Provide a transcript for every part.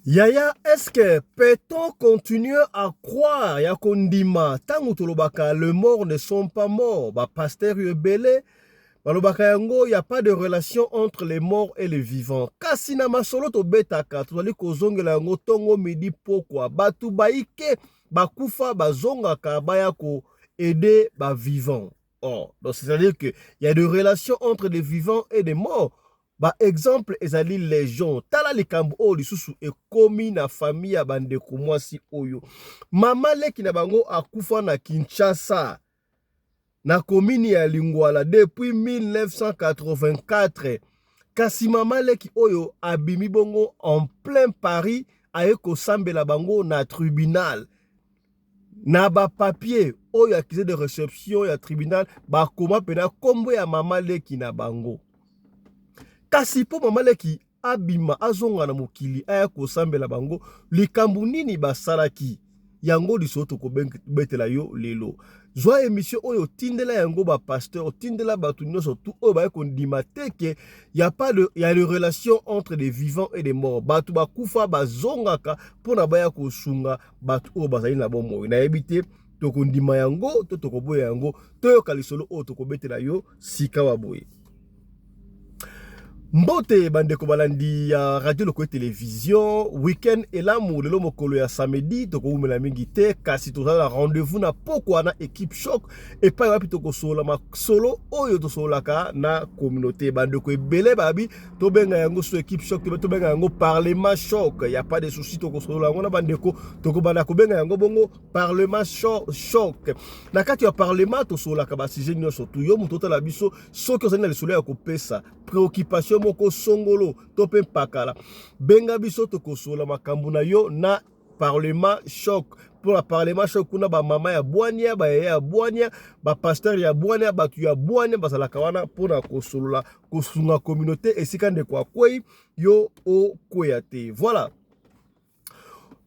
Yaya, est-ce que peut-on continuer à croire ya kondima ntango tolobaka les morts ne sont pas morts? Bapasteur ebele balobaka yango, y a pas de relation entre les morts et les vivants. Kasi na masolo tobetaka, tozali kozongela yango ntongo, midi, pokwa. Bato baike bakufa bazongaka baya koaider bavivant. Oh, donc c'est-à-dire que y a des relations entre les vivants et les morts. Baexemple ezali légion. Tala likambo oyo lisusu ekomi na famille ya bandeko mwasi oyo. Mama leki na bango akufa na Kinshasa, na komini ya Lingwala, depuis 1984. Kasi mama leki oyo abimi bongo en plein Paris, aye kosambela bango na tribunal. Na bapapier oyo accusé de réception ya tribunal, bakoma mpena nkombo ya mama leki na bango. Kasi mpo mama leki abima, azonga na mokili, aya kosambela bango, likambo nini basalaki? Yango lisolo tokobetela yo lelo. Zwa émission oyo, tindela yango bapasteur, tindela bato nyonso tu oyo baye kondima te ke ya pas de, ya de relation entre des vivants et des morts. Bato bakufa bazongaka mpona baya kosunga bato oyo bazali na bomoi. Nayebi te tokondima yango to tokoboya yango. Toyoka lisolo oyo tokobetela yo sika wa boye. Mbote bandeko balandi ya Radio Lokole Télévision, weekend elamu. Lelo mokolo ya samedi, tokowumela mingi te, kasi tozala na rendez-vous na pokwa na équipe choc, epai wapi tokosolola masolo oyo tosololaka na communauté. Bandeko ebele babi tobenga yango so équipe choc, tobenga yango parlement choc. Ya pas de souci, tokosolola yango na bandeko, tokobanda kobenga yango bongo parlement choc. Na kati ya parlement tosololaka basujet nyonso tu. Yo moto otala biso, soki ozali na lisolo ya kopesa, préoccupation moko songolo to mpe mpakala, benga biso, tokosola makambo na yo na parlement choc. Mpona parlement choc kuna, bamama ya bwania, bayaya ya bwania, bapasteur ya bwania, bato ya bwania bazalaka wana mpona kosolola, kosunga communauté. Esika ndeko akwei, yo okweya te. Voilà,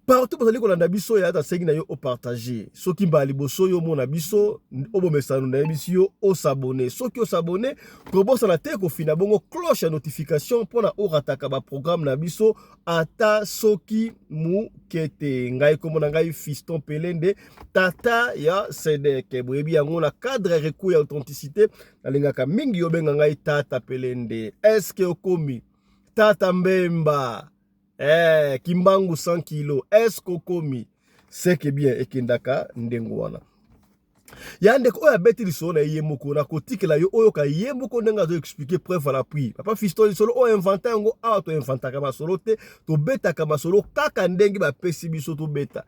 partout bozali kolanda biso, ya asengi na yo opartage. Soki mbala liboso yo omona biso, obomesano nayebisi yo os'abonner. Soki os'abonner, kobosana te kofina bongo cloche ya notification mpona orataka baprogramme na biso ata soki moke te. Ngai, kombo na ngai Fiston Pelende, tata ya Sedek. Boyebi yango, na cadre recours ya authenticité, nalingaka mingi yobenga ngai tata Pelende. Eske okomi tata Mbemba? Kimbangu 100 kilo, est-ce okomi? C'est que bien ekendaka ndenge wana. Ya ndeko oyo abeti lisolo na ye moko, na kotikela yo oyoka ye moko ndenge azo expliquer, preuve à l'appui. Papa Fiston, lisolo oyo inventer yango awa, toinventaka masolo te, tobetaka masolo kaka ndenge bapesi biso tobeta.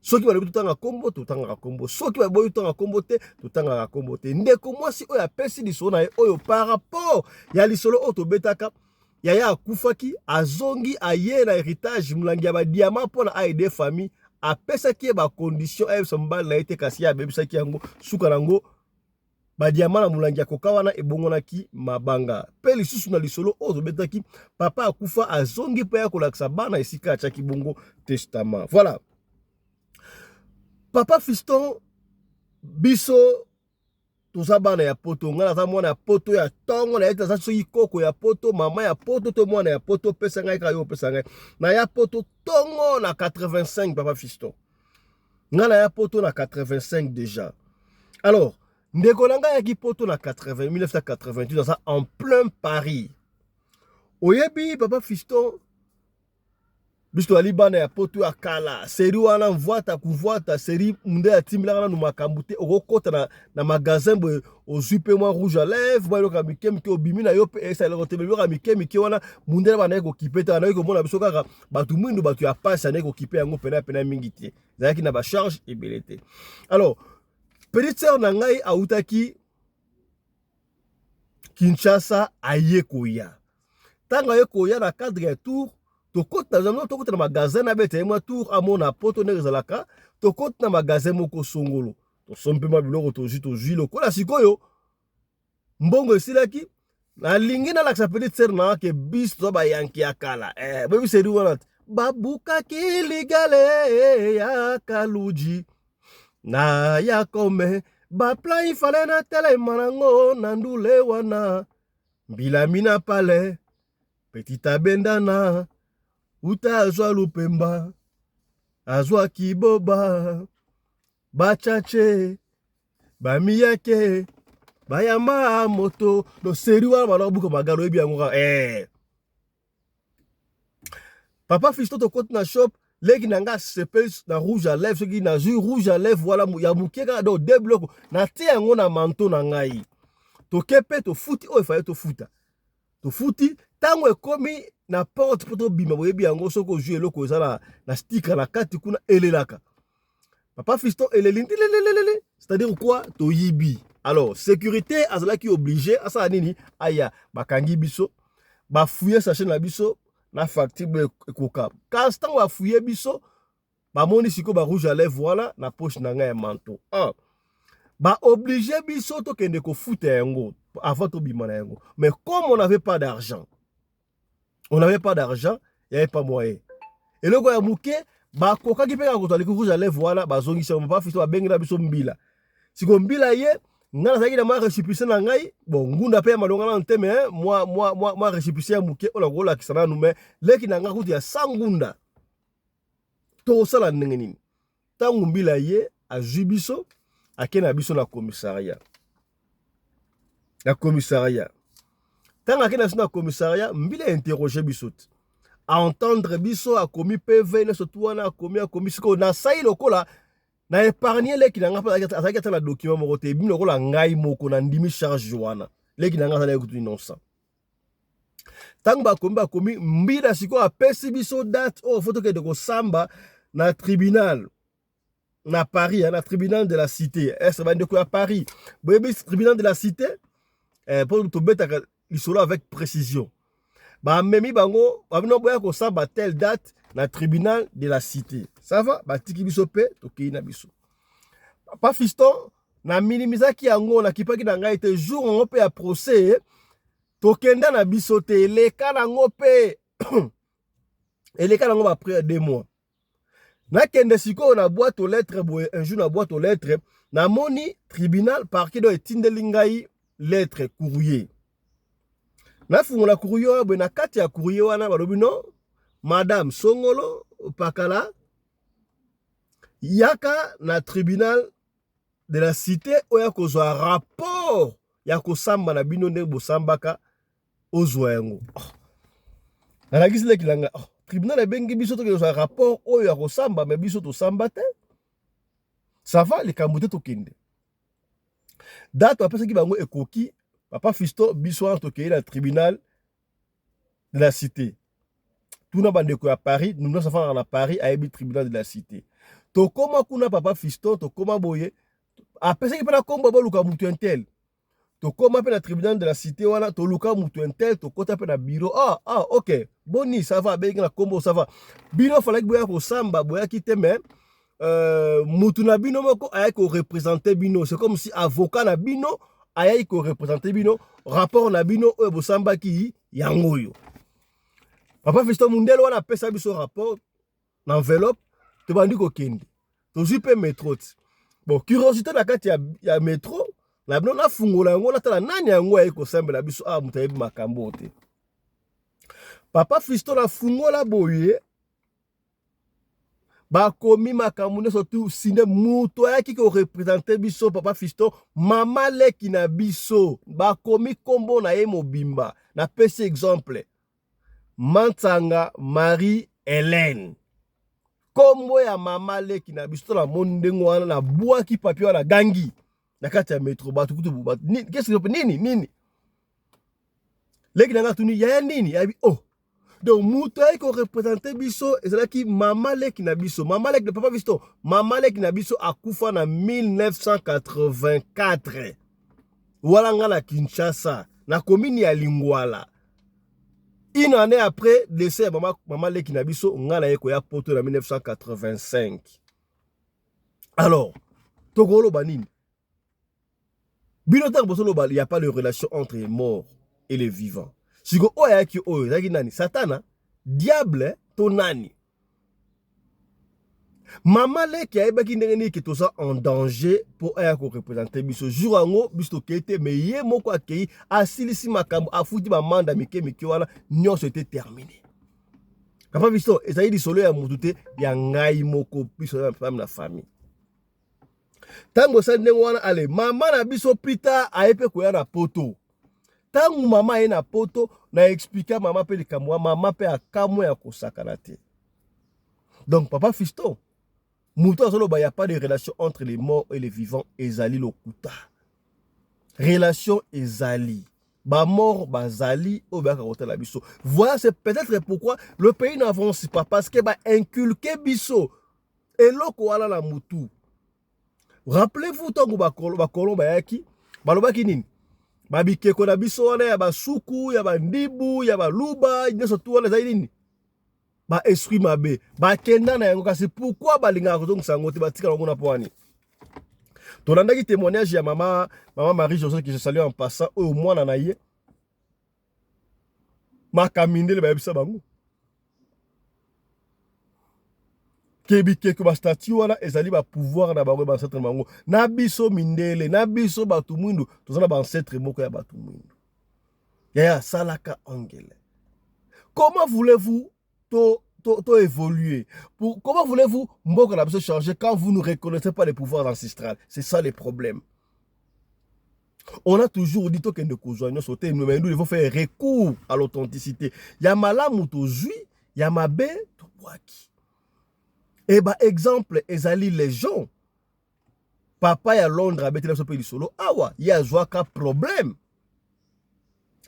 Soki balobi totanga kombo, totangaka kombo. Soki baboyi totanga kombo te, totangaka kombo te. Ndeko mwasi oyo apesi lisolo na ye oyo par rapport ya lisolo oyo tobetaka: yaya akufaki, azongi, aye na héritage, molangi ya badiamant mpo na aider famille. Apesaki ye bacondition ayebisa mobali na ye te, kasi ye abebisaki yango. Suka nango, badiamant na molangi ya koka wana ebongonaki mabanga. Mpe lisusu na lisolo oyo tobetaki, papa akufa, azongi mpe ya kolakisa bana esika atiaki bongo testament. Voilà, papa Fiston, biso toza bana ya poto. Ngai naza mwana ya poto ya ntongo na ye te. Aza soki koko ya poto, mama ya poto to mwana ya poto, opesa ngai kaka yo, opesa ngai. Naya poto ntongo na 85. Papa Fiston, ngai naya poto na 85 déjà. Alors ndeko na ngai ayaki poto na 80, 1988, aza en plein Paris. Oyebi, papa Fiston, biso tozali bana ya poto ya kala. Série wana mvwata kuvwata, série nde atimbilaka nanu makambo te. Okokɔta na magasin boye, ozwi mpe mwa rouge à lèvre, mwa eloko ya mike mike, obimi na yo mpe esaleloko te. Biloko ya mike mike wana, mundele bandaki kokipe te. Bandaki komona biso kaka bato mwindu, bato ya pasi. Andaki kokipe yango pena pena mingi te, ezalaki na bacharge ebele te. Alors petite sœur na ngai autaki Kinshasa, aye koya. Ntango aye koya, na cadre ya tour, tokota na magasin, nabeta ye mwa tour, amona poto ndenge ezalaka. Tokota na magasin moko songolo, tosombi mpe mwa biloko, tozwi lokola sikoyo mbongo esilaki. Nalingi nalakisa petite sœur na ke biso toza bayanki ya kala. Boyebi série wana te, babukaki ligale ya Kaluji na ya kome baplan, ifale na telema nango na ndule wana, mbilami na pale petit abendana. Uta azwa lupemba, azwa kiboba, bachache, bamiyake, bayamba moto. Do seri wana bana buka magalo oyebi yango kaka eh. Papa Fiston, tokoti na shop, leki na nga asepeli na rouge à lèvre. Soki nazwi rouge à lèvre wana ya moke kaka, donc deux biloko natie yango na manteau na ngai. Toke mpe tofuti oyo efale tofuta, tofuti. Ntango ekomi na porte mpo tobima, boyebi yango, soki ozwi eloko eza na sticker na kati kuna, elelaka. Papa Fiston, eleli ndilelelele, c'est-à-dire quoi? Toyibi. Alors sécurité azalaki obligé asala nini? Aya, bakangi biso, bafouiller sachet na biso na facture boye ekoka. Kasi ntango bafouiller biso, bamoni sikoyo ba rouge à lèvre wana na poche na ngai ya manteau. Ah, baoblige biso tokende kofuta yango avant tobima na yango. Mais comme on n'avait pas d'argent, on n'avait pas d'argent, y avait pas moyen. Eloko ya moke bakokaki mpe kaka kozwa liki rouge à lèvre wana, bazongisi yango. Papa Fiston, babengela biso mbila. Sikoyo mbila ye, ngai nazalaki na mwa récépissé na ngai. Bon, ngunda mpe ya malonga nanu te, mais mwa récépissé ya moke oyo nakolakisa nanu. Mais leki na ngai kutu ya sa ngunda, tokosala ndenge nini? Ntango mbila ye azwi biso, ake na biso na commissariat. Na commissariat, ntango ake na biso na commissariat, mbila interroge biso te, aentendre biso, akomi PV nyonso tu wana, akomi. Sikoyo nasali lokola na épargne leki na ngai mpo azalaki ata na document moko te. Ebimi lokola ngai moko na ndimi charge wana, leki na ngai azalaki kutu innocent. Ntango bakomi mbila, sikoyo apesi biso date oyo faut tokende kosamba na tribunal na Paris, na tribunal de la cité. Est bandeko ya Paris, boyebi tribunal de la cité, mpo tobetaka lisolo avec précision. Bamemi bango, babino boya kosamba telle date na tribunal de la cité. Ça va, batiki biso mpe tokei na biso. Papa Fiston, na minimisaki yango, nakipaki na ngai te. Jour yango mpe ya procès, tokenda na biso te. Eleka nango mpe, eleka nango baprès ya 2 mois. Nakende sikoyo na boîte aux lettres boye. Un jour, na boîte aux lettres, namoni tribunal, parquet do etindeli ngai lettre, courrier. Nafungola courrier wana boye, na kati ya courrier wana balobi: "No, madame songolo pakala, yaka na tribunal de la cité oyo kozwa rapport ya kosamba na bino ndenge bosambaka, ozwa yango." Oh. Nalakisi leki na ngai: "Oh, tribunal ebengi biso tokende kozwa rapport oyo ya kosamba, mais biso tosamba te." Ça va, likambo te, tokende. Date bapesaki bango ekoki. Papa Fiston, biso wana tokei na tribunal de la cité. Tuna bandeko ya Paris, nyonso afandaka na Paris ayebi tribunal de la cité. Tokóma kuna, papa Fiston, tokóma boye, apesaki mpe na nkombo, boluka mutu un tel. Tokóma mpe na tribunal de la cité wana, toluka mutu un tel, tokɔta mpe na bureau. Ah, ok, boni, ça va? Abengi na nkombo: "Ça va, bino falaki boya kosamba, boyaki te, mais mutu na bino moko ayaki koreprésenter bino, c'est comme si avocat na bino ayaki koreprésenter bino. Rapport na bino oyo bosambaki, yango oyo." Papa Fiston, mundele wana apesa biso rapport na enveloppe. Tobandi kokende, tozwi mpe métro ti. Bon, curiosité na kati ya métro na bino, nafungola yango, natala nani yango aye kosambela biso awa, moto ayebi makambo te. Papa Fiston, nafungola boye, bakomi makambo nyonso tu sinde. Moto ayaki koreprésenter biso, papa Fiston, mama leki na biso, bakomi nkombo na ye mobimba. Napesi exemple: Mansanga Marie Hélène, nkombo ya mama leki na biso. To namoni ndenge wana, nabwaki papier wana, gangi na kati ya métro. Bato kutu nini nini. Leki na nga tuni: "Yaya, nini?" Yabi: "Oh, donc moto ayaki koreprésenter biso ezalaki mama leki na biso." Mama leki, papa Fiston, mama leki na biso akufa na 1984 wala nga na Kinshasa, na komini ya Lingwala. Une année après décès ya mama leki na biso, nga na ye koya Poto na 1985. Alors tokoloba nini? Bino ntango bozoloba y a pas de relation entre les morts et les vivants, siko oyo ayaki oyo ezalaki nani? Satana, diable to nani? Mama leki ayebaki ndenge nini ke toza en danger mpo aya koreprésenter biso? Jour yango biso tokei te, mais ye moko akei, asilisi makambo, afuti bamanda mike mike wana nyonso, ete terminé. Papa Fiston, ezali lisolo ya mutu te, ya ngai moko, biso na femme na famille. Tango osali ndenge wana, ale mama na biso plus tard aye mpe koya na poto. Tango mama aye na poto, na expliqua mama mpe likambo wana, mama mpe akamwe ya kosakana te. Donc papa Fiston, moto azoloba ya pas de relation entre les morts et les vivants ezali lokuta. Relation ezali. Ba morts bazali oyo bayaka kotala biso. Voilà, c'est peut-être pourquoi le pays n'avance pas, parce que ba inculquer biso eloko wana na mutu. Rappelez-vous tango ba colon bayaki, balobaki nini? Ba bikeko na biso wana ya basuku, ya bandibu, ya baluba, nyonso tu wana ezali nini? Ba esprit mabe. Bakenda na yango, kasi pourquoi balingaka kozongisa yango te, batika yango na po wani? Tolandaki témoignage ya mama Marie-Josée que je salue en passant, oyo mwana na ye makamindele bayebisa bango ke bikeko ba statue wana ezali ba pouvoir na bango, ba ancêtre na bango. Na biso mindele, na biso bato mwindu, toza na ba ancêtre moko ya bato mwindu. Yaya salaka angele. Comment voulez-vous to évoluer? Comment voulez-vous mboka na biso changer quand vous ne reconnaissez pas les pouvoirs ancestrales? C'est ça le problème. On a toujours dit que nous mais nous devons faire recours à l'authenticité. Ya malamu tozui, ya mabe tobwaki. Et ba exemple ezali les gens. Papa ya Londres abetela biso pe lisolo awa, ye azwaka problème.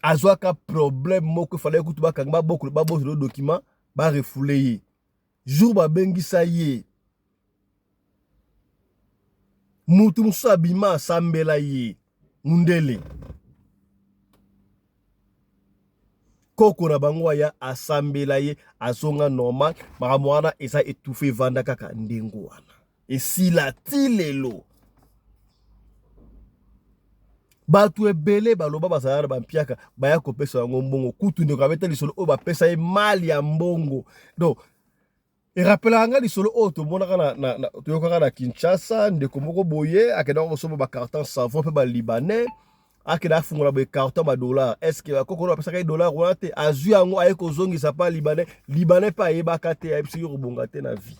Azwaka problème moko fallait kutu bakanga ba bokolo ba bokolo document ba refouler ye. Jour ba bengisa ye. Mutu musu abima asambela ye. Mundele. Koko na bango aya asambela ye azonga normal, makambo wana eza étouffé evanda kaka ndengo wana. Esila ti lelo. Bato ebele baloba bazala na bampiaka baya kopesa yango mbongo, kutu ndeko abeta lisolo oyo bapesa ye mali ya mbongo. Donc erapelaka nga lisolo oyo tomonaka na toyokaka na Kinshasa, ndeko moko boye akendaka kosomba ba carton savon pe ba libanais, akenda afungola boye carton ba dollar. Est-ce que bakoko oyo bapesaka ye dollar wana te? Azwi yango aye kozongisa pa libanais, libanais pe ayebaka te, ayebisaki kobonga te na vie.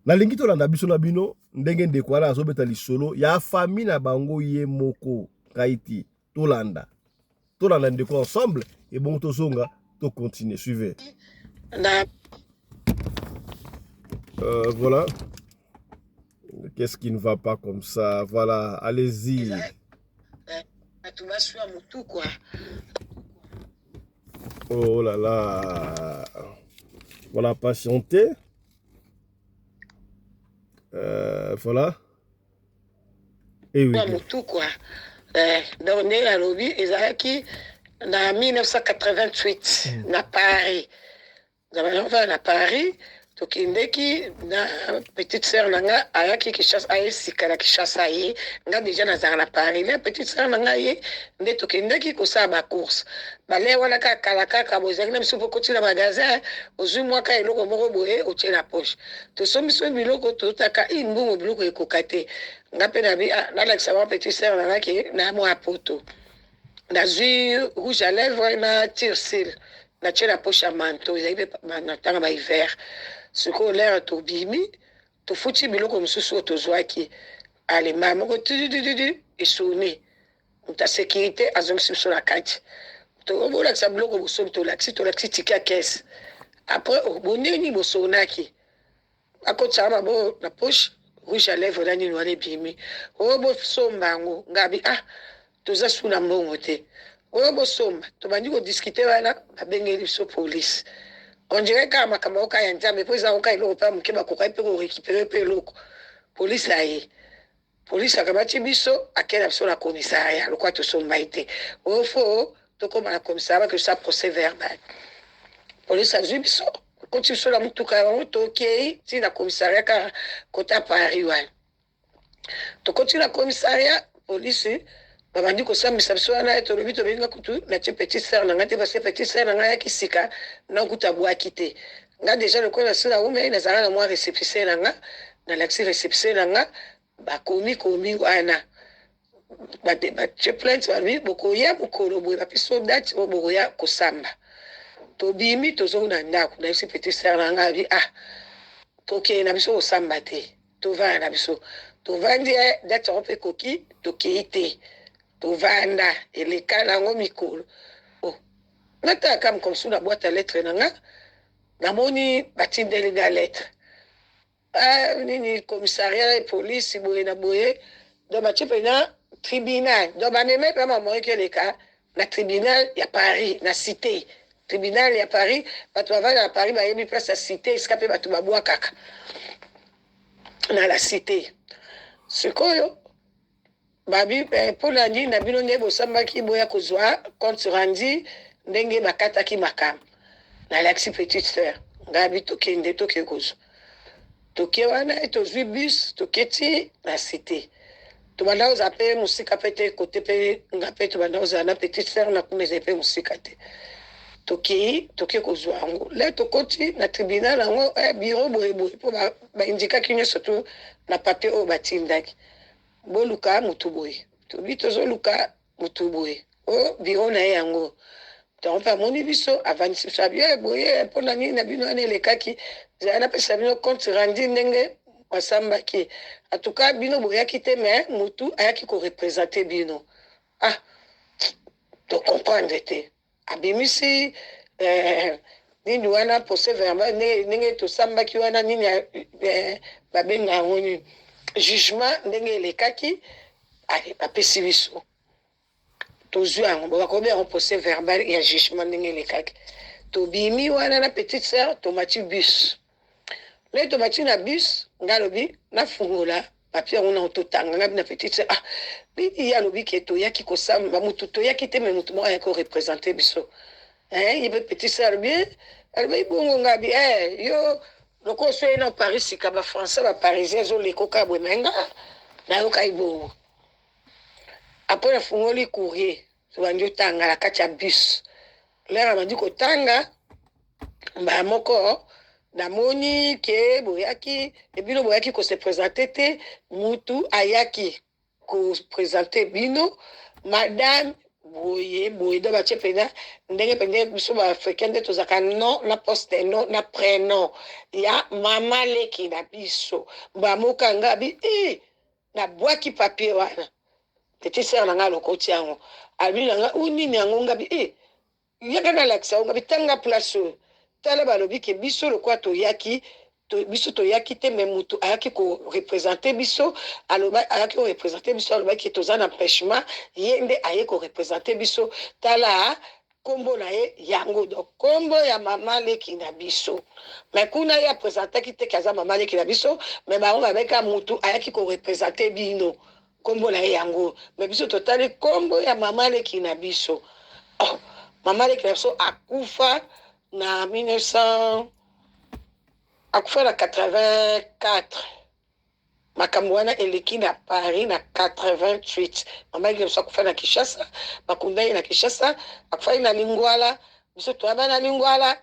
Nalingi tolanda biso na bino ndenge ndeko wana azobeta lisolo ya famille na bango ye moko ngai te. Tolanda. Tolanda ndeko ensemble et bon tozonga to continuer. Suivez. Voilà. Qu'est-ce qui ne va pas comme ça? Voilà, allez-y. Oh là là. Voilà, patientez. Voilà. Et oui. Quoi. Donc, ndenge nalobi ezalaki na 1988 na Paris. Nazalaki na Paris, tokendeki na petite sœur na nga ayaki Kinshasa, aye sika na Kinshasa ye, nga déjà nazalaka na Paris, na petite sœur na nga ye nde tokendeki kosala ba course. Bale wana kaka kala kaka bozalaki na biso po koti na magasin, ozwi mwa ka eloko moko boye otie na poche. Tosombi so biloko totaka i mbongo biloko ekoka te. Nga pe na bi nalakisa ba petite sœur na nga ke na mwa poto. Nazwi rouge à lèvres na tire-cils. Natie na poche ya manteau, ezali pe na tanga ba hiver. Sikoyo l'heure tobimi, tofuti biloko mosusu oyo tozwaki. Ale mbala moko tudududu esoni. Moto ya sécurité azongisi biso na kati. Tobolakisa biloko bosombi, tolakisi, tolakisi ticket ya caisse. Après bondenge nini bosonaki? Akotisaka maboko na poche, rouge à lèvres na nini wana ebimi. Oyo bosomba yango, ngabi ah toza su na mbongo te. Oyo bosomba, tobandi kodiscuter wana, babengeli biso police. On dirait kaka makambo oka ya Nzambe, po eza oka eloko pe moke bakokaki pe korécupérer pe eloko. Police aye. Police akamati biso, akei na biso na commissariat, lokola tosomba ye te. Oyo fo tokóma na commissariat bakosala procès verbal. Police azwi biso, akoti biso na motuka ya bango, tokei ti na commissariat kaka kota Paris wana. Tokoti na commissariat, police babandi kosambisa biso wana, tolobi tobenga kutu natie petite sœur na nga te, parce que petite sœur na nga ayaki sika na kutu abwaki te. Nga déjà lokola nasi naumeli, nazalaka na mwa récépissé na nga, nalakisi récépissé na nga, bakomi komi wana. Batie plainte, balobi bokoya mokolo boye, bapesi yo date oyo bokoya kosamba. Tobimi, tozongi na ndako, nayebisi petite sœur na ngai, abi ah, tokende na biso kosamba te, tovanda na biso. Tovandi, date yango mpe ekoki, tokei te, tovanda, eleka na yango mikolo. Oh, natalaka mokolo mosusu na boîte ya lettre na nga, namoni batindeli nga lettre. Ah, nini, commissariat ya police boye na boye. Donc batie mpenza tribunal, donc bameme mpe mamoyeki eleka na tribunal ya Paris, na cité tribunal ya Paris. Bato bavanda na Paris bayebi place ya cité, esika mpe bato babwakaka na la cité. Sikoyo babi mpona nini na bino nde bosambaki, boya kozwa compte rendu ndenge bakataki makambo. Nalakisi petite sœur ngai, bi tokende, toke kozwa. Toke wana, tozwi bus, toketi na cité. Tobanda kozala mpe mosika mpe te, kote mpe nga mpe tobanda kozala na petite sœur na kuna, ezali mpe mosika te. Tokei, toke kozwa yango. Le tokoti na tribunal yango, bureau boye boye, mpo baindikaki nyonso tu na papier oyo batindaki: boluka motu boye. Tobi tozoluka motu boye, o bureau na ye yango. Ntango mpe amoni biso, avandisi biso, abi boye: mpona nini na bino wana elekaki, zala napesa bino compte rendu ndenge basambaki. En tout cas bino boyaki te, mais motu ayaki koreprésenter bino. Ah, tocomprendre te. Abimisi nini wana, procès verbal ndenge tosambaki wana, nini babenga yango nini, jugement ndenge elekaki. Bapesi biso, tozwi yango, bakobi yango procès verbal ya jugement ndenge elekaki. Tobimi wana na petite sœur, tomati bus. Nde tomati na bus, nga alobi nafungola papier yango na totanga. Nga na petite sœur: ah, nini? Ye alobi ke toyaki kosamba, mutu toyaki te, mais mutu moko ayaki koreprésenter biso. Ye mpe petite sœur alobi bongo. Nga bi yo lokola so ye na Paris sika, bafrançais, baparisien ezoleka boye, mais nga nayokai bongo. Après nafungoli courrier, tobandi otanga na kati ya bus. L'heure abandi kotanga, mbala moko namoni ke boyaki, ebino boyaki kose présenter te, mutu ayaki koprésenter bino, madame boye boye. Do batie mpenza ndenge mpenza biso baafricain nde tozalaka, nom na poste nom na prénom ya mama leki na biso. Bamokanga bi e nabwaki papier wana. Petite sœur na ngai alokoti yango, abi na ngai u nini yango. Ngabi e yaka nalakisa yango. Ngabi tanga place oyo, tala, balobi ke biso lokola toyaki biso toyaki te, mais motu ayaki koreprésenter biso. Aloba ayaki koreprésenter biso, alobaki toza na empêchement, ye nde aye koreprésenter biso. Tala nkombo na ye yango, donc nkombo ya mama leki na biso. Mais kuna ye apresentaki te ke aza mama leki na biso, mais bango babeka motu ayaki koreprésenter bino, nkombo na ye yango. Mais biso totali nkombo ya mama leki na biso. Oh, mama leki na biso akufa na 1900, akufa na 84. Makambo wana eleki na Paris na 88. Mama leki na biso akufa na Kinshasa, bakunda ye na Kinshasa. Akufaki na Lingwala, biso toyaba na Lingwala.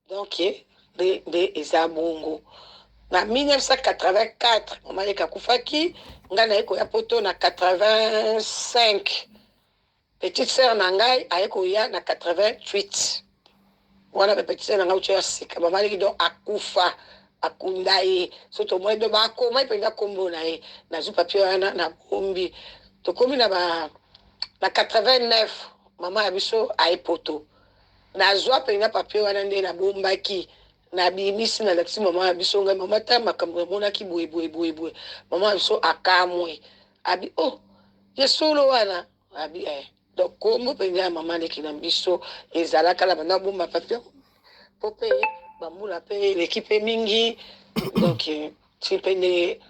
Donc nde eza bongo. Na 1984 mama leki akufaki, ngai naye koya Poto na 85. Petite sœur na ngai aye koya na 88 wana. Mpe petite sœur na ngai uti ya sika. Mama leki donc akufa, akunda ye. So tomoni do bakoma mpenza nkombo na ye. Nazwi papier wana, nabombi. Tokomi na ba na 89, mama ya biso aye Poto. Nazwa mpenza papier wana nde nabombaki, nabimisi, nalakisi mama ya biso. Ngai: mama, ta makambo namonaki boye boye boye boye. Mama ya biso akamwe, abi: oh, ye solo wana? Abi donc kombo mpenza ya mama leki na biso ezalaka na banda bomba papier, mpo mpe bambula mpe eleki mpe mingi. Donc ti mpe ndenge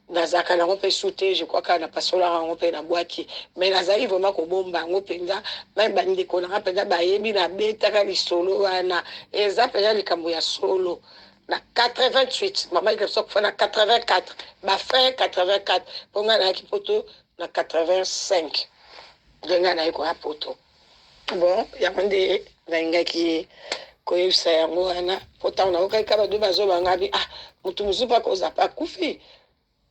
nazalaka nango mpe su te, je crois kaka napasolaka yango mpe nabwaki. Mais nazali vraiment kobomba yango mpenza. Mais bandeko nanga mpenza bayebi, nabetaka lisolo wana, eza mpenza likambo ya solo. Na 88 mama leki na biso akufa, na 84, bafin 84, mpo ngai nayaki Poto na 85, nde ngai naye koya Poto. Bon, yango nde nalingaki koyebisa yango wana, mpo ntango nayokaki kaka bado bazobanga bi ah, motu mosusu mpe akoza mpe akufi.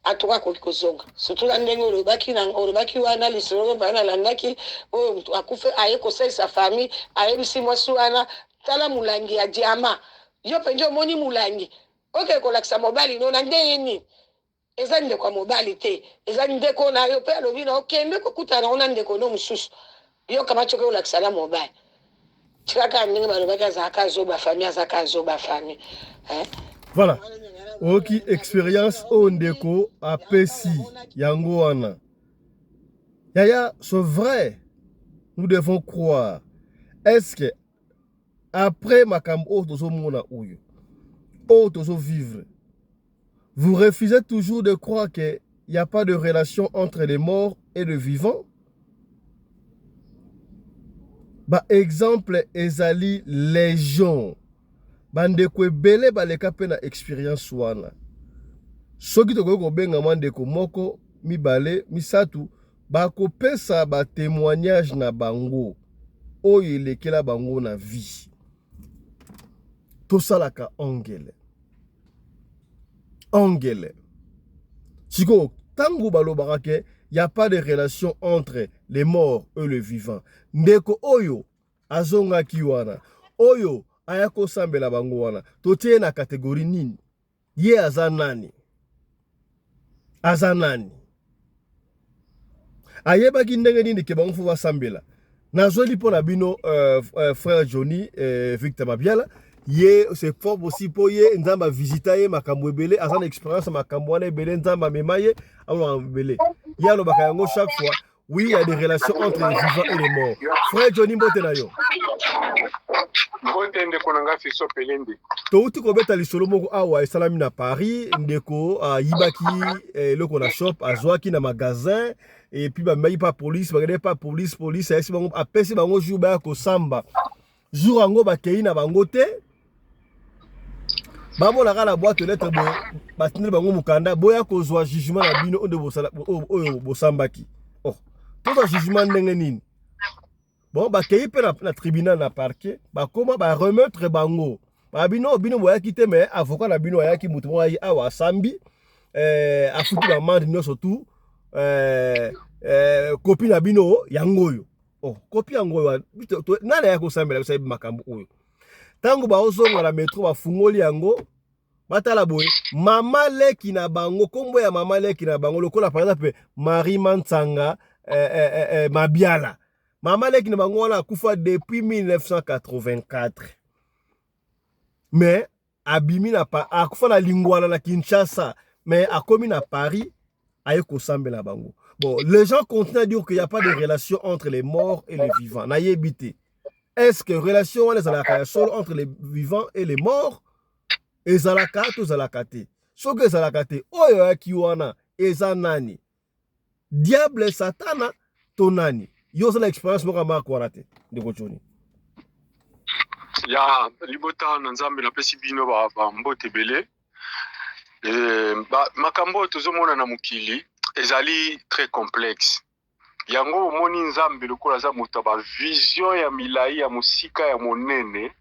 En tout cas akoki kozonga, surtout na ndenge olobaki na olobaki wana lisolo oyo bana nalandaki, oyo moto akufi aye kosalisa famille, ayebisi mwasi wana: "Tala molangi ya diama." Yo mpenza omoni molangi, oke kolakisa mobali no na ndenge nini? Eza ndeko ya mobali te, eza ndeko na yo mpe alobi na okende kokutana nango na ndeko no mosusu. Yo kamati oke kolakisa na mobali. Tika kaka ndenge balobaki, azalaka azoba famille, azalaka azoba famille, eh? Voilà, oyoki expérience oyo ndeko apesi yango wana. Yaya, c'est vrai, nous devons croire. Est-ce que après makambo oyo tozomona, oyo tozovivre, vous refusez toujours de croire qu'il n'y a pas de relation entre les morts et le vivant? Baexemple ezali légion. Bandeko ebele baleka mpe na expérience wana. Soki tokoki kobenga mwa ndeko moko, mibale, misato, bakopesa batémoignage na bango oyo elekela bango na vie. Tosalaka angele angele. Sikoyo, ntango balobaka ke y a pas de relation entre les morts et le vivant, ndeko oyo azongaki wana, oyo aya kosambela bango wana, totie na catégorie nini? Ye aza nani? Aza nani? Ayebaki ndenge nini ke bango faut basambela? Nazweli mpo na bino, frère Johnny Victor Mabiala. Ye, c'est fort possible mpo ye Nzambe avisita ye makambo ebele, aza na expérience ya makambo wana ebele. Nzambe amema ye, amona ebele. Ye alobaka yango chaque fois: oui, il y a des relations entre les vivants et les morts. Frère Johnny, mbote na yo. Mbote, ndeko na nga Fiso Pelende. Touti kobeta lisolo moko awa esalami na Paris. Ndeko ayibaki eloko na shop, azwaki na magasin, et puis bamemaki pa police. Bakende pa police, police ayesi bango, apesi bango jour baya kosamba. Jour yango bakei na bango te. Bamonaka na boîte lettre boye, batindeli bango mokanda: boya kozwa jugement na bino oyo bosambaki. Oh, tozwa jugement ndenge nini? Bon, bakei mpe na tribunal, na parquet, bakóma baremettre bango babino: bino boyaki te, mais avocat na bino ayaki, moto moko ayaki awa, asambi, afuti baamende nyonso tu, copie na bino yango oyo. Oh, copie yango oyo, nani aya kosambela biso ayebi makambo oyo? Ntango baozonga na metro, bafungoli yango, batala boye, mama leki na bango, nkombo ya mama leki na bango, lokola par exemple Marie Mansanga Mabiala, mama leki na bango wana akufa depuis 1984, mais abimi na akufa na Lingwala na Kinshasa, mais akomi na Paris, aye kosambela bango. Bon, les gens continuent à dire qu'il n'y a pas de relation entre les morts et les vivants. Nayebi te, est-ce que relation wana ezalaka ya solo entre les vivants et les morts? Ezalaka to ezalaka te? Soki ezalaka te, oyo ayaki wana eza nani? Diable, Satana to nani? Yo oza na expérience moko ya marque wana te, ndeko Joni? Ya libota na Nzambe, napesi bino bambote ebele. Makambo oyo tozomona na mokili ezali très complexe. Yango omoni, Nzambe lokola aza moto ya bavision ya milai, ya mosika, ya monene,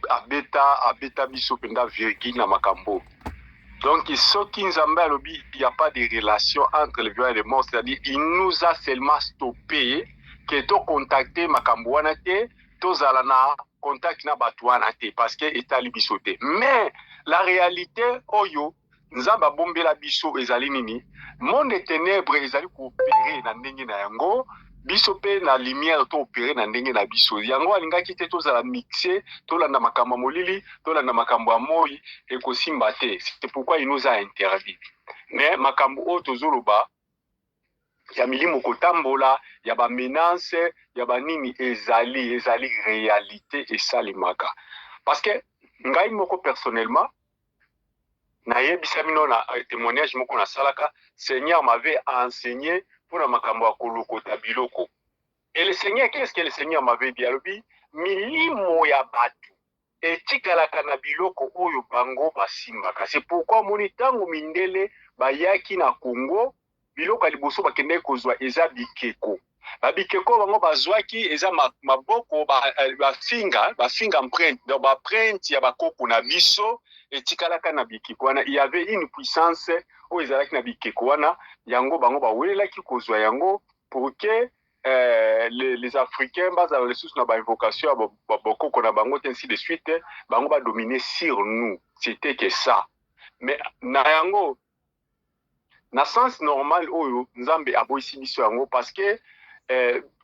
abeta biso mpenza virgule na makambo. Donc soki Nzambe alobi il y a pas de relation entre le vivant et le mort, c'est-à-dire il nous a seulement stoppé ke tocontacte makambo wana te, tozala na contact na bato wana te, parce que etali biso te. Mais la réalité oyo Nzambe abombela biso ezali nini? Monde ténèbre ezali koopérer na ndenge na yango, biso mpe na lumière toopérer na ndenge na biso. Yango alingaki te tozala mixé, tolanda makambo ya molili, tolanda makambo ya moi, ekosimba te. C'est pourquoi il nous a interdit. Mais makambo oyo tozoloba ya milimo kotambola, ya bamenace, ya banini, ezali réalité esalemaka. Parce que ngai moko personnellement, nayebisa bino na témoignage moko nasalaka, Seigneur m'avait enseigné mpona makambo ya kolokota biloko. Et le Seigneur, qu'est-ce que le Seigneur m'avait dit? Alobi milimo ya bato etikalaka na biloko oyo bango basimbaka. C'est pourquoi omoni, ntango mindele bayaki na Congo, biloko ya liboso bakendaki kozwa eza bikeko. Babikeko bango bazwaki eza maboko, bafinga, bafinga empreinte, donc baempreinte ya bakoko na biso. Etikalaka na bikeko wana. Il y avait une puissance oyo ezalaki na bikeko wana. Yango bango bawelelaki kozwa yango pour que les Africains bazala lisusu na bainvocation ya bokoko na bango te, ainsi de suite. Bango badominer sur nous, c'était que ça. Mais na yango, na sens normal oyo Nzambe aboyisi biso yango, parce que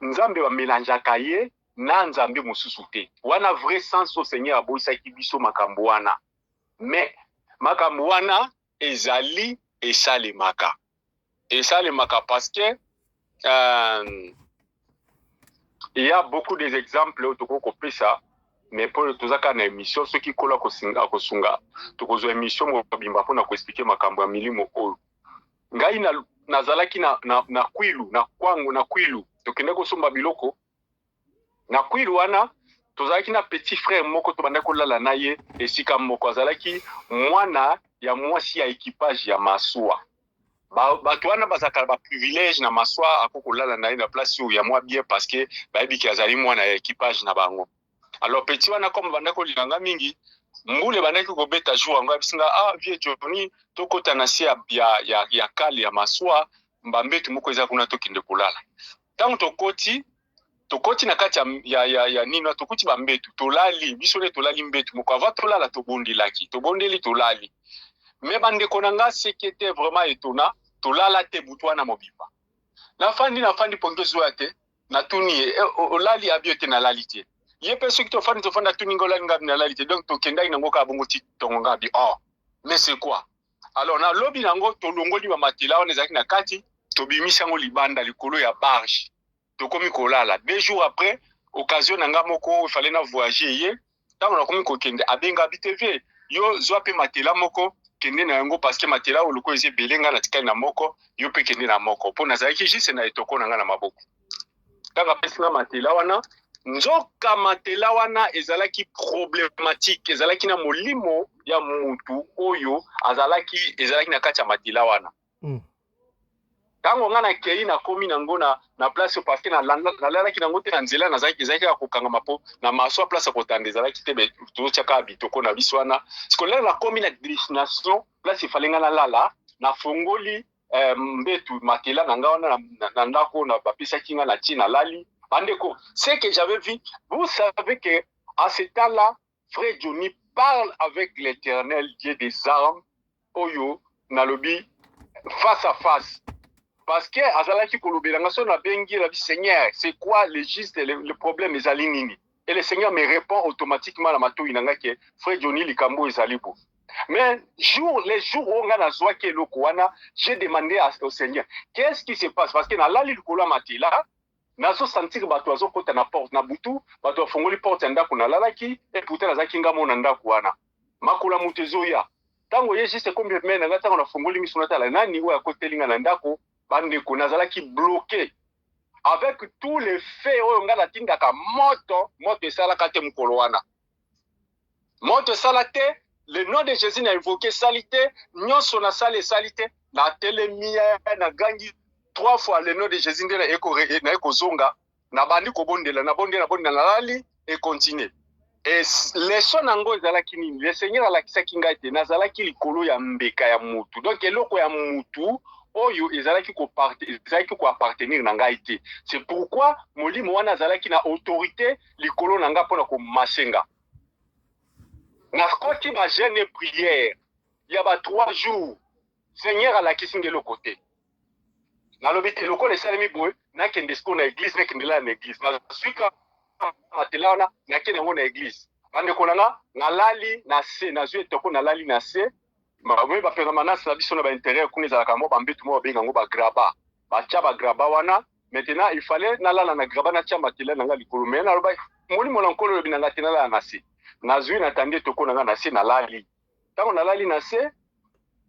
Nzambe bamélangeaka ye na nzambe mosusu te. Wana vrai sens oyo Seigneur aboyisaki biso makambo wana. Mais makambo wana ezali esalemaka parce que il y a beaucoup des exemples oyo tokoki kopesa, mais mpo toza kaka na émission, soki kola akosunga, tokozwa émission mobimba mpona koexpliquer makambo ya milimo oyo. Ngai nazalaki na Kwilu, na Kwango, na Kwilu, tokende kosomba biloko na Kwilu wana. Tozalaki na petit frère moko, tobandaki kolala na ye esika moko. Azalaki mwana ya mwasi ya équipage ya masuwa. Bato wana bazalaka na baprivilège na masuwa, akoki kolala na ye na place oyo ya mwa bien, parce que bayebi ke azali mwana ya équipage na bango. Alors petit wana, comme bandaki kolinganga mingi, mbula ebandaki kobeta jour yango, ayebisi nga: "Ah, vieux Johnny, tokɔta na se ya cale ya masuwa, bambetu moko eza kuna, tokende kolala." Ntango tokoti na kati ya nini, tokuti bambetu, tolali biso nde, tolali mbetu moko. Avant tolala, tobondelaki, tobondeli, tolali. Mais bandeko na nga, ce qui était vraiment étonnant, tolala te butu wana mobimba. Nafandi, pongi ezoya te. Natuni ye: "Olali?" Abi: "Te, nalali te." Ye mpe soki tofandi, atuni nga: "Olali?" Ngabi: "Nalali te." Donc tokendaki nango kaka bongo ti tongo. Ngabi: "Oh, mais c'est quoi?" Alors nalobi nango, tolongoli bamatela wana ezalaki na kati, tobimisi yango libanda likolo ya barge, tokomi kolala. 2 jours après, occasion na nga moko efale na voyage ye. Ntango nakomi kokende, abenga BTV: "Yo zwa mpe matela moko, kende na yango, parce que matela oyo lokola eza ebele, ngai natikali na moko, yo mpe kende na moko." Mpo nazalaki juste na etoko na ngai na maboko. Ntango apesi nga matela wana, nzoka matela wana ezalaki problématique, ezalaki na molimo ya mutu oyo azalaki, ezalaki na kati ya matela wana. Ntango nga nakei, nakomi nango na place, parce que nalalaki nango te na nzela, nazalaki, ezalaki kaka kokangama, mpo na maso ya place ya kotanda ezalaki te. Tozotia kaka bitoko na biso wana. Sikoyo nakomi na destination, place efale nga nalala, nafongoli mbetu, matela na nga wana na ndako na bapesaki nga, na tie, nalali. Bandeko, ce que j'avais vu, vous savez que à ce temps-là, frère Johnny parle avec l'Éternel Dieu des armes oyo nalobi face à face, parce que azalaki kolobela nga. So nabengi, nabi: "Seigneur, c'est quoi le juste le problème ezali nini?" Et le Seigneur me répond automatiquement na matoi na nga ke: "Frère Johnny, likambo ezali bo." Mais jour les jours oyo nga nazwaki eloko wana, j'ai demandé au Seigneur: "Qu'est-ce qui se passe?" Parce que nalali likolo ya matela, nazosentir bato bazokɔta na porte na butu. Bato bafongoli porte ya ndako nalalaki, et pourtant nazalaki nga mo na ndako wana. Makolo ya moto ezoya. Ntango ye juste ekomi pembeni na nga, ntango nafongoli miso, natala nani oyo akoteli nga na ndako, bandeko, nazalaki bloqué. Avec tous les faits oyo nga natindaka moto, moto esalaka te. Mokolo wana moto esala te. Le nom de Jésus na invoqué, esali te. Nyonso nasali, esali te. Natelemi, nagangi trois fois le nom de Jésus, nde naye kozonga, nabandi kobondela, nabondela, nabondela, nalali, econtinuer. Leçon nango ezalaki nini? Le Seigneur alakisaki ngai te nazalaki likolo ya mbeka ya mutu, donc eloko ya mutu oyo ezalaki koappartenir na ngai te. C'est pourquoi molimo wana azalaki na autorité likolo na ngai mpona komasenga. Nakoti bajeûne, prière ya ba 3 jours, Seigneur alakisi nga eloko te. Nalobi te, lokola esalemi boye, nakende sikoyo na église, nakende lala na église. Nazwika matela wana, nakende yango na église. Bandeko na nga, nalali na se, nazwi etoko, nalali na se. Oyo bapermanence na biso na baintérieur kuna, ezalaka mwa bambetu moko, babenga yango bagrabat, batya bagrabat wana. Maintenant il fallait nalala na grabat, natya matela na nga likolo. Mais naloba: "Molimo na Nkolo olobi na nga te nalala na se." Nazwi, natandi etoko na nga na se, nalali. Ntango nalali na se,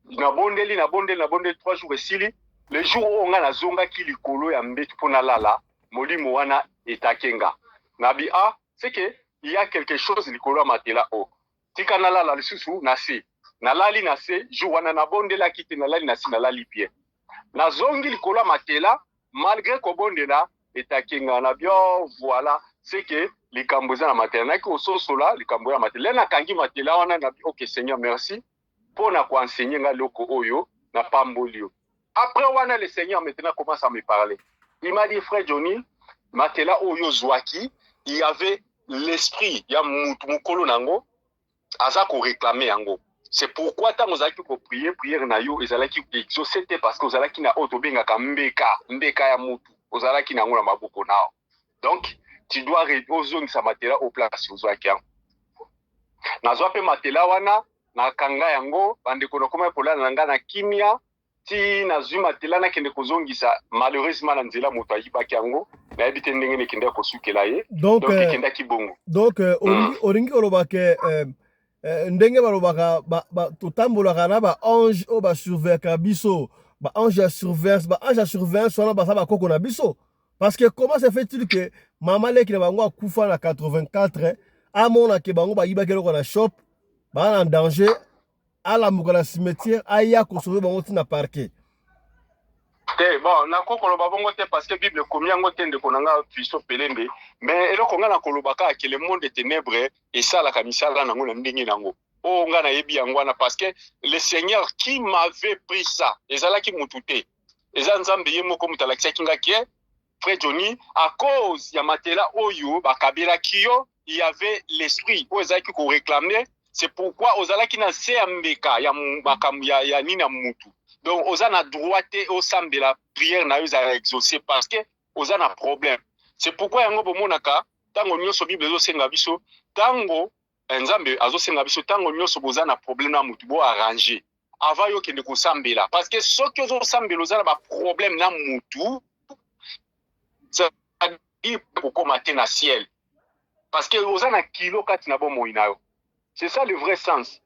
nabondeli, nabondeli, nabondeli, 3 jours esili. Le jour oyo nga nazongaki likolo ya mbetu mpo nalala, molimo wana etake nga. Nabi: "Ah, c'est que il y a quelque chose likolo ya matela oyo, tika nalala lisusu na se." Nalali na se jour wana, nabondelaki te, nalali na se, nalali bien. Nazongi likolo ya matela, malgré kobondela, etake nga. Na bio, voilà. C'est que likambo eza na matelas. Nayaki kososola likambo ya matelas. Nakangi matelas wana na ok Seigneur merci mpo na koenseigner nga eloko oyo, napamboli yo. Après wana, le Seigneur maintenant commence à me parler. Il m'a dit: frère Johnny, matelas oyo ozwaki, il y avait l'esprit ya mutu mokolo nango aza koréclamer yango. C'est pourquoi ntango ozalaki koprier, prière na yo ezalaki exaucé te, parce que ozalaki na oyo tobengaka mbeka, mbeka ya mutu, ozalaki nango na maboko nao. Donc tu dois ozongisa matelas au place ozwaki yango. Nazwa mpe matelas wana, nakanga yango. Bandeko, nakomaki kolala na ngai na kimia ti nazwi matelas, nakende kozongisa. Malheureusement, na nzela moto ayibaki yango. Nayebi te ndenge nekendaki kosukela ye. Donc ekendaki bongo. Donc olingi koloba ke ndenge balobaka totambolaka na baange oyo basurveillaka biso, baange ya surveillance, baange ya surveillance wana baza bakoko na biso. Parce que comment se fait-il que mama leki na bango akufa na 84, amona ke bango bayibaki eloko na shop, baa na danger, alamuka na cimetière, aya kosauver bango ntina parquet? Te, bon, nakoki koloba bongo te, parce que Bible ekomi yango te, ndeko na nga Fiso Pelembe. Mais eloko nga na koloba kaka ke le monde ténèbre esalaka misala nango na ndenge nango. Oyo nga nayebi yango wana, parce que le Seigneur qui m'avait pris ça, ezalaki mutu te, eza Nzambe ye moko moto alakisaki nga ke frère Johnny, à cause ya matelas oyo bakabelaki yo, il y avait l'esprit oyo ezalaki koréclamer. C'est pourquoi ozalaki na se ya mbeka ya makambo ya nini ya mutu. Donc oza na droit te osambela, prière na yo ezala exaucé, parce que oza na problème. C'est pourquoi yango bomonaka ntango nyonso Bible ezosenga biso, ntango Nzambe azosenga biso, ntango nyonso boza na problème na mutu, boarranger avant yo okende kosambela, parce que soki ozosambela, oza na baproblème na mutu, c'est-à-dire kokóma te na ciel, parce que oza na kilo kati na bomoi na yo. C'est ça le vrai sens.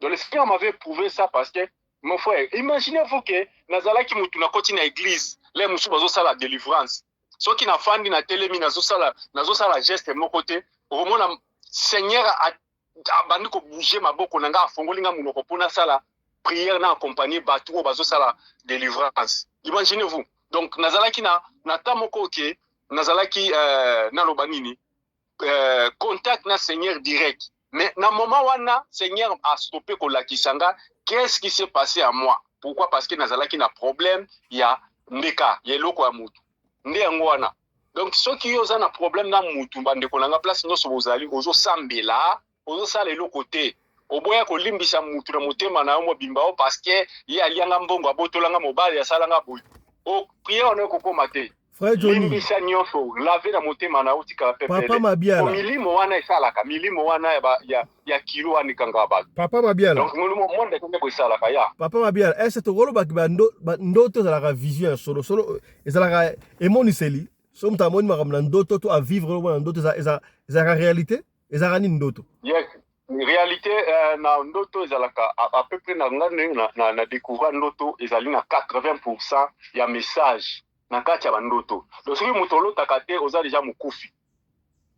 Donc le Seigneur m'avait prouvé ça, parce que mon frère, imaginez-vous que nazalaki mutu, nakoti na église, le mosusu bazosala délivrance, soki nafandi, natelemi, nazosala geste moko te, okomona Seigneur abandi kobouger maboko na nga, afongoli nga monoko mpo nasala prière na accompagner bato oyo bazosala délivrance. Imaginez-vous. Donc nazalaki na ta moko oke nazalaki naloba nini, contact na Seigneur direct. Mais na moment wana, Seigneur a stoppé kolakisa nga qu'est-ce qui s'est passé à moi. Pourquoi? Parce que nazalaki na problème ya mbeka ya eloko ya mutu. Nde yango wana. Donc soki yo oza na problème na mutu, bandeko na nga, place nyonso bozali, ozosambela, ozosala eloko te, oboya kolimbisa mutu na motema na yo mobimba o, parce que ye alianga mbongo, abotolanga mobali, asalanga boye, o prière wana ekokóma te. Frère Johnny. Limbisa nyonso, lave na motema na yo, otikala. Papa Mabiala. Milimo wana esalaka, milimo wana ya kilo wana ekangaka bato. Papa Mabiala. Donc monde ekende esalaka ya. Papa Mabiala, est ce tokolobaki ndoto ezalaka vision ya solo solo, ezalaka emoniseli? So moto amoni makambo na ndoto to avivre eloko na ndoto, ezalaka réalité? Ezalaka nini ndoto? Yes, réalité na ndoto ezalaka à peu près, na nga ndenge na découvrir, ndoto ezali na 80 ya message na kati ya bandoto. Donc soki moto olotaka te, oza déjà mokufi.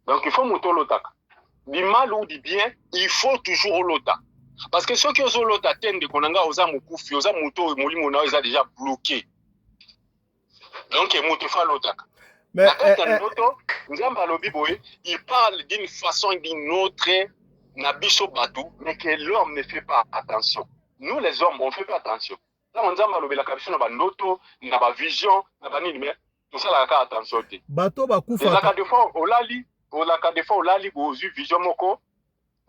Donc il faut moto olotaka, du mal ou du bien, il faut toujours olota, parce que soki ozolota te, ndeko na nga, oza mokufi, oza moto oyo molimo na yo eza déjà bloqué. Donc moto faut alotaka. Na kati ya ndoto, Nzambe alobi boye, il parle d'une façon d'une autre na biso bato, mais que l'homme ne fait pas attention. Nous les hommes, on fait pas attention. Ntango Nzambe alobelaka biso na bandoto, na bavision, na banini, mais tosalaka kaka attention te. Bato bakufaka. Ezalaka des fois olali, olaka des fois olali, bozwi vision moko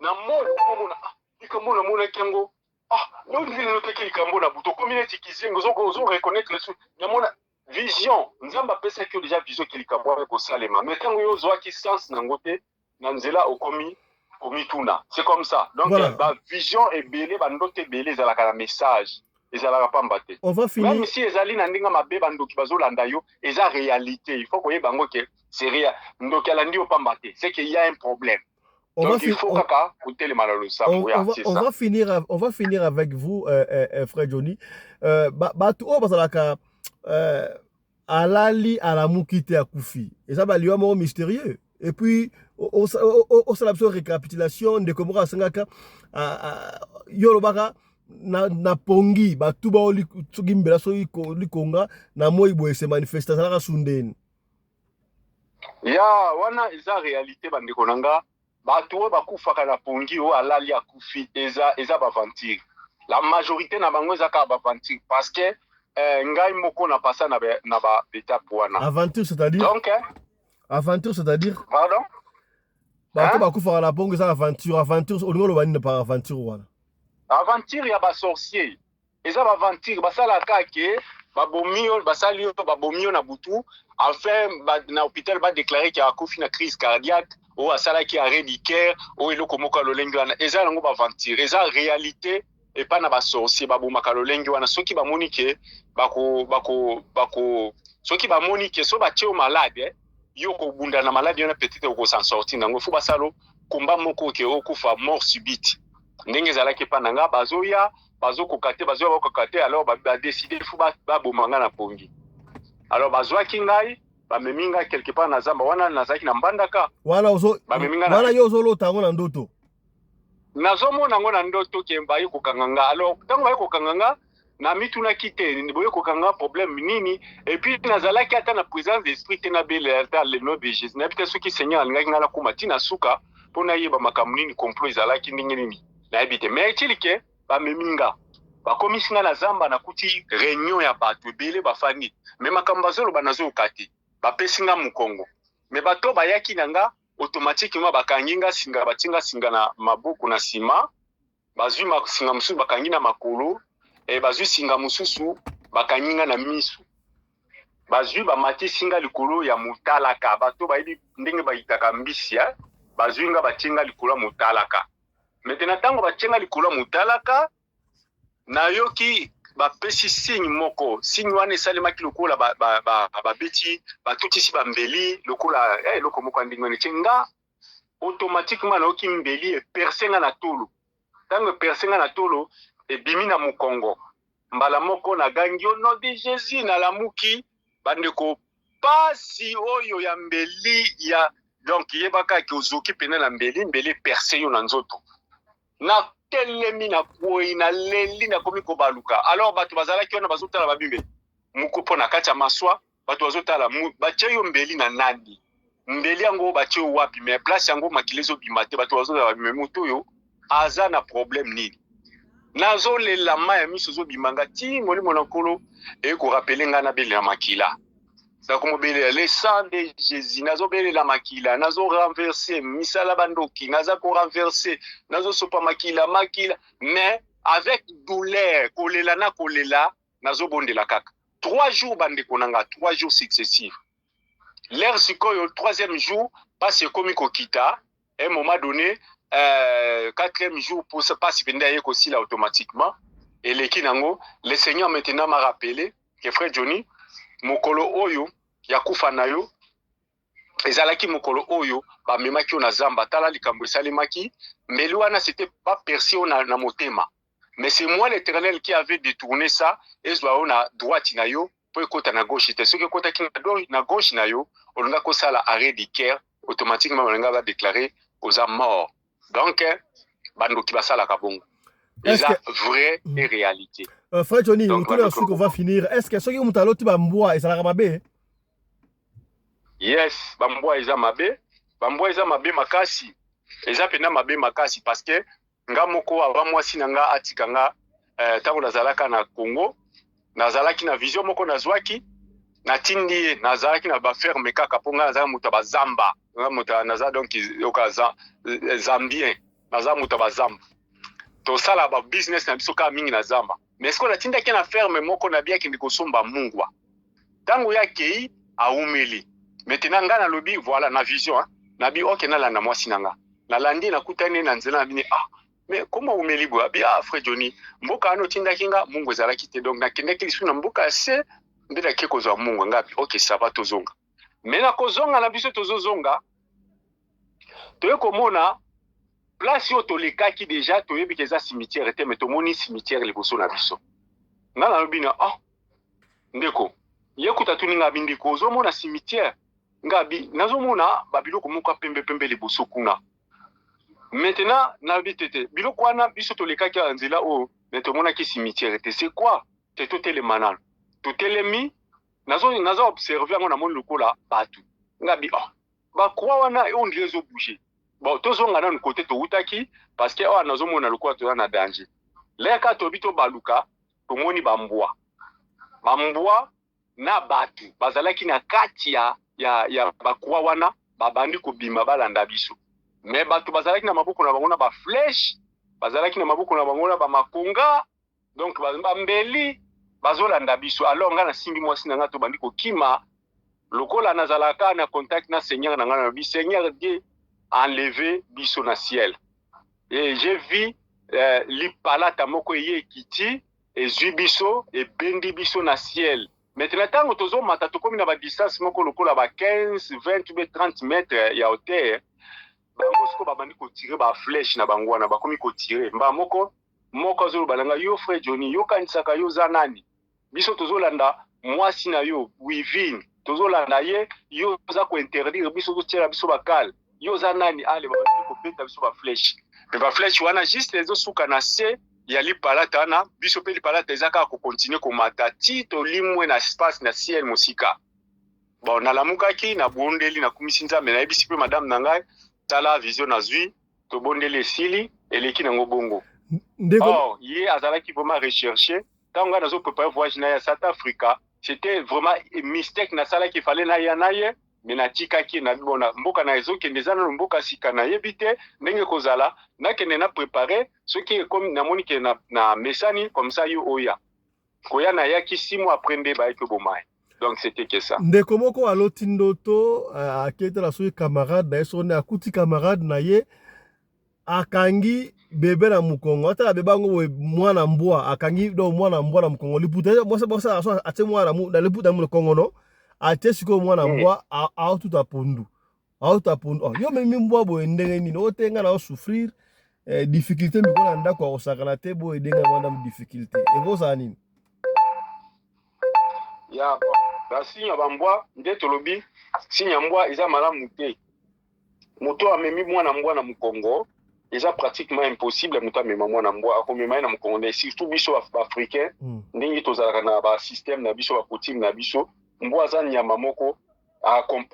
na moi, omona: ah, likambo namonaki yango, ah, ndenge nalotaki likambo na butu, okomi neti kizengi, ozo reconnaître lesu namona vision. Nzambe apesaki yo déjà vision ke likambo wana ekosalema, mais ntango yo ozwaki sens nango te, na nzela okomi komituna. C'est comme ça. Donc voilà. Bavision ebele, bandoto ebele ezalaka na message, ezalaka pamba te. On va finir. Même si ezali na ndenge mabe, bandoki bazolanda yo, eza réalité. Il faut koyeba yango ke c'est réel. Ndoki alandi yo pamba te, c'est qu'il y a un problème. On Donc va il faut kaka kotelema na losambo. On va finir, on va finir avec vous, frère Johnny. Bato oyo bazalaka alali, alamuki te, akufi, eza baliwa moko mystérieux. Et puis osala biso récapitulation. Ndeko moko asengaka yo olobaka na pongi batuba oyo, soki mbela, soki likonga na moi boye se manifeste, azalaka sundeni. Ya wana eza réalité, bandeko na nga. Bato oyo bakufaka na pongi, oyo alali akufi, eza baaventure. La majorité na bango eza kaka baaventure, parce que ngai moko na pasa na baétape wana. Aventure, c'est-à-dire? Donc Aventure, c'est-à-dire? Pardon? Bato bakufaka na pongi, eza aventure. Aventure, olingi oloba nini par aventure wana? Aventure ya basorcier, eza baaventure basalaka ke babomi yo, basali yo, babomi yo na butu. Enfin na hôpital badéclarer ke akufi na crise cardiaque, oyo asalaki arrêt du cœur, oyo eloko moko ya lolenge wana. Eza yango baaventure, eza réalité epai na basorcier. Babomaka lolenge wana soki bamoni ke bako bako bako soki bamoni ke so batie yo malade, yo kobunda na maladi wana, peut-être okos'en sortir nango. Fo basala komba moko ke okufa mort subite, ndenge ezalaki epa na nga. Bazoya, bazokoka te, bazoya, bakoka te. Alors badécider fo baboma nga na pongi. Alors bazwaki ngai, bamemi ngai quelque part na zamba wana. Nazalaki na Mbandaka. Wana ozo Bamemi ngai. Wana yo ozolota yango na ndoto? Nazomona yango na ndoto ke baye kokanga nga. Alors ntango baye kokanga nga, namitunaki te: boye kokanga, problème nini? Et puis nazalaki ata na présence d'esprit te nabelela ata le nom de Jésus. Nayebi te soki Seigneur alingaki ngai nakóma ntina suka mpo nayeba makambo nini, complot ezalaki ndenge nini, nayebi te. Mais etili ke bamemi nga, bakomisi nga na zamba, nakuti réunion ya bato ebele bafandi, mais makambo bazoloba nazoyoka te. Bapesi nga mokongo, mais bato bayaki na nga, automatiquement bakangi nga singa, batie nga singa na maboko na nsima, bazwi singa mosusu bakangi na makolo, bazwi singa mosusu bakangi nga na misu, bazwi bamatisi nga likolo ya motalaka. Bato bayebi ndenge bayitaka mbisi, eh? Bazwi nga, batie nga likolo ya motalaka. Maintenant ntango batie nga likolo ya motalaka, nayoki bapesi signe moko. Signe wana esalemaki lokola babeti, batutisi bambeli, lokola eloko moko ya ndenge wana. Etie nga, automatiquement nayoki mbeli epercer nga na tolo. Ntango epercer nga na tolo, ebimi na mokongo. Mbala moko nagangi: "Au nom de Jésus!" Nalamuki, bandeko, pasi oyo ya mbeli ya, donc yebaka ke ozoki pene na mbeli, mbeli epercer yo na nzoto. Natelemi, nakwei, naleli, nakomi kobaluka. Alors bato bazalaki wana bazotala, babimbe moko mpo na kati ya maswa. Bato bazotala: batie yo mbeli na nani? Mbeli yango batie yo wapi? Mais place yango makili ezobima te. Bato bazotala, babimbe, moto oyo aza na problème nini? Nazolela, mai ya miso ezobima nga. Ti molimo na Nkolo eye korappeler ngai nabelela makila. Nakomobelela le sang de Jésus, nazobelela makila, nazorenverser misala bandoki, naza korenverser, nazosopa makila, makila, mais avec douleur, kolela na kolela, nazobondela kaka 3 jours, bandeko na nga, 3 jours successifs. L'heure sikoyo, troisième jour, pasi ekomi kokita. Un moment donné, quatrième jour, pour pasi mpenza aye kosila automatiquement, eleki nango. Le Seigneur maintenant m'a rappelé que frère Johnny, mokolo oyo ya kufa na yo ezalaki mokolo oyo bamemaki yo na zamba. Tala likambo esalemaki: mbeli wana, c'était bapercer yo na motema, mais c'est moi l'Éternel qui avait détourné ça, ezwa yo na droite na yo mpo ekota na gauche te. Soki ekotaki na gauche na yo, olinga kosala arrêt du cœur automatiquement, balinga badéclarer oza mort. Donc bandoki basalaka bongo, eza vrai et réalité. Frère Johnny, otuna suki, on va finir. Est ce que soki moto aloti bambwa, ezalaka mabe? Yes, bambwa eza mabe, bambwa eza mabe makasi, eza mpenza mabe makasi, parce que nga moko, avant mwasi na nga atika nga, ntango nazalaka na Congo, nazalaki na vision moko nazwaki, natindi ye. Nazalaki na baferme kaka, mpo nga nazalaki moto ya bazamba, nga moto naza donc yoka zambien, naza moto ya bazamba, tosala babusiness na biso kaka mingi na zamba. Mais sikoyo natindaki na ferme moko na bi akende kosomba mungwa. Ntango ye akei, awumeli. Maintenant ngai nalobi, voilà, na vision, hein, nabi ok, nalanda mwasi na nga. Nalandi, nakutani na nzela na bini: "Ah, mais koma umeli boye?" Abi: "Ah, frère Johnny, mboka wana otindaki nga, mungu ezalaki te, donc nakendaki lisusu na mboka ya se nde nake kozwa mungu." Nga abi: "Ok, ça va, tozonga." Mais na kozonga na biso, tozozonga, toye komona place oyo tolekaki déjà, toyebi ke eza cimetière te, mais tomoni cimetière liboso na biso. Nga nalobi na: "Ah, ndeko." Ye kuta tuni nga abi: "Ndeko, ozomona cimetière?" Nga abi: "Nazomona babiloko moko ya pembe pembe liboso kuna." Maintenant nalobi: "Tete, biloko wana, biso tolekaki ya nzela oyo, mais tomonaki cimetière te, c'est quoi?" Te, totelema nano. Totelemi, nazo observer yango, namoni lokola bato. Nga bi oh, ba croix wana on dirait ezo bouger. Bon, tozonga nanu kote towutaki parce que awa nazomona lokola toza na danger. Lere kaka tolobi tobaluka, tomoni bambwa. Bambwa na batu bazalaki na kati ya ya ya ba croix wana babandi kobima balanda biso. Mais bato bazalaki na maboko na bango na ba flèche, bazalaki na maboko na bango na ba makonga, donc bambeli bazolanda biso. Alors nga nasimbi mwasi na nga, tobandi kokima. Lokola nazalaka na contact na Seigneur na nga, nalobi: "Seigneur Dieu, enlever biso na ciel." Et j'ai vu lipalata moko eye, ekiti, ezwi biso, ebendi biso na ciel. Maintenant, ntango tozomata, tokomi na badistance moko lokola ba 15, 20 ou 30 mètres ya hauteur. Bango sikoyo babandi kotirer baflèche na bango wana. Bakomi kotirer mbala moko. Moko azoloba na ngai: "Yo frère Johnny, yokanisaka yo oza nani? Biso tozolanda mwasi na yo Wivine, tozolanda ye. Yo oza kointerdire biso, totiela biso bakale, yo oza nani?" Ale, babandi kobeta biso baflèche. Me baflèche wana juste ezosuka na se ya lipalata wana. Biso mpe lipalata eza kaka kocontinuer komata ti tolimwe na espace na ciel mosika. Bon, nalamukaki, nabondeli, nakumisi Nzambe, nayebisi mpe madame na ngai: "Tala vision nazwi." Tobondeli, esili, eleki nango bongo. Ndeko. Or ye azalaki vraiment recherché. Ntango ngai nazoprépare voyage na ye ya South Africa, c'était vraiment mistake nasalaki. Fallait naya na ye, me natikaki na bona mboka na ezokende, eza nano mboka sika, nayebi te ndenge kozala. Nakende na prépare, soki ekomi namoni ke na mesani comme ça, yo oya koya. Nayaki 6 mois après nde bayaki oboma ye. Donc c'était que ça. Ndeko moko aloti ndoto, aketela soki camarade na ye, soki nde akuti camarade na ye akangi bebe na mokongo, atala bebe yango boye, mwana mbwa akangi. Donc mwana mbwa na mokongo, liputa mwasi so atie mwana na liputa na mokongo, no atie sikoyo mwana mbwa, aotuta pondu, aotuta pondu. Oh, yo memi mbwa boye ndenge nini? Otenga na osouffrir difficulté miko na ndako, akosakana te boye ndenge mwana difficulté ekozala nini? Ya basigne ya bambwa nde tolobi, signe ya mbwa eza malamu te. Moto amemi mwana mbwa na mokongo, eza pratiquement impossible. Moto amema mwana mbwa, akomema ye na mokongo nde, surtout biso baafricain, ndenge tozalaka na basystème na biso, bacoutume na biso. Mbwa aza nyama moko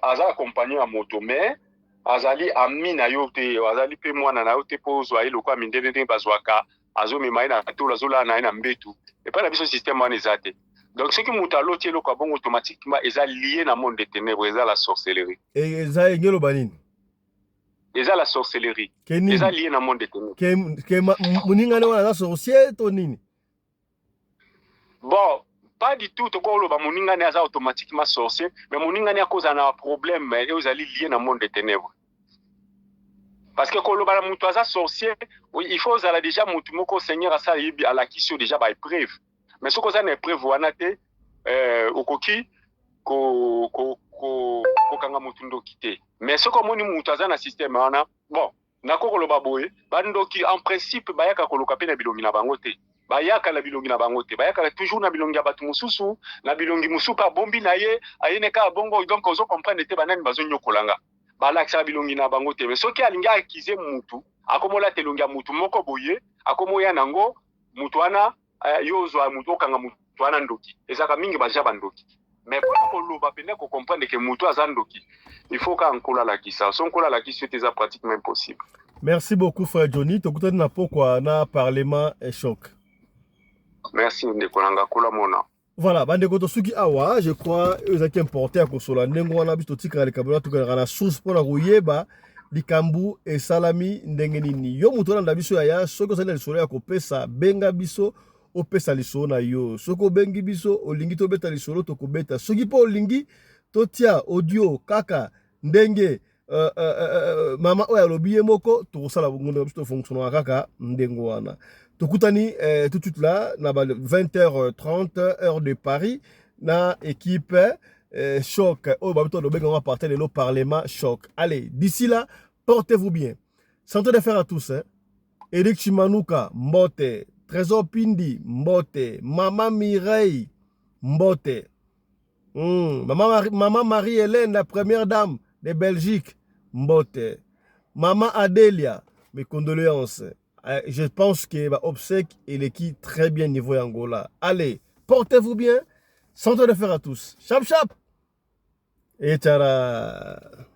aza accompagné ya moto, mais azali ami na yo te, azali mpe mwana na yo te mpo ozwa ye lokola mindele ndenge bazwaka, azomema ye na tolo, azolala na ye na mbetu. Epai na biso système wana eza te. Donc soki moto aloti eloko ya bongo, automatiquement eza lié na monde de ténèbres, eza la sorcellerie. Eza enge eloba nini? Eza la sorcellerie, eza lié na monde de ténèbres. Ke moningane wana aza sorcier to nini? Bon, pas du tout tokoloba moningane aza automatiquement sorcier, mais moningane akozala na problème oyo ezali lié na monde de ténèbres, parce que koloba na moto aza sorcier, il faut ozala déjà motu moko Seigneur asala yebi, alakisi yo déjà baépreuve. Mais soki oza na épreuve wana te, okoki kokanga motu ndoki te. Mais soki omoni motu aza na système wana, bon, nako koloba boye: bandoki en principe bayaka koluka mpe na bilongi na bango te, bayaka na bilongi na bango te, bayaka toujours na bilongi ya bato mosusu, na bilongi mosusu mpe abombi na ye, ayene kaka bongo. Donc ozo comprendre te banani bazonyokolanga, balakisaka bilongi na bango te. Mais soki alingi akize mutu, akomolata elongi ya mutu moko boye, akomoya nango mutu wana, yo ozwa mutu, okanga mutu wana ndoki. Ezalaka mingi baja bandoki. Mais mpona koloba pene, kocomprendre ke mutu aza ndoki, il faut kaka Nkolo alakisa. So Nkolo alakisi yo te, eza pratiquement impossible. Merci beaucoup, frère Johnny. Tokutani na pokwa na parlement et choc. Merci, ndeko na nga, kola mona. Voilà, bandeko, tosuki awa. Je crois oyo ezalaki important ya kosola ndenge wana. Biso totikaka likambo wana, tokelaka na source mpona koyeba likambo esalami ndenge nini. Yo moto olanda biso, yaya, soki ozali na lisolo ya kopesa, benga biso, opesa lisolo na yo. Soki obengi biso, olingi tobeta lisolo, tokobeta. Soki mpo olingi totia audio kaka ndenge mama oyo alobi ye moko, tokosala bongo. Ndenge biso tofonctionnaka kaka ndenge wana. Tokutani tout de suite là na ba 20h30 heure de Paris na équipe choc oyo babi to lobenga à partir lelo parlement choc. Allez, d'ici là, portez-vous bien, santé de fer à tous, hein. Eric Chimanuka mbote, Trésor Pindi mbote, Mama Mireille mbote, Mama Marie-Hélène, la première dame de Belgique mbote, Mama Adelia, mes condoléances. Je pense que ba obsèque eleki très bien niveau ya Angola. Allez, portez-vous bien. Santé de fer à tous. Chap chap. Echara.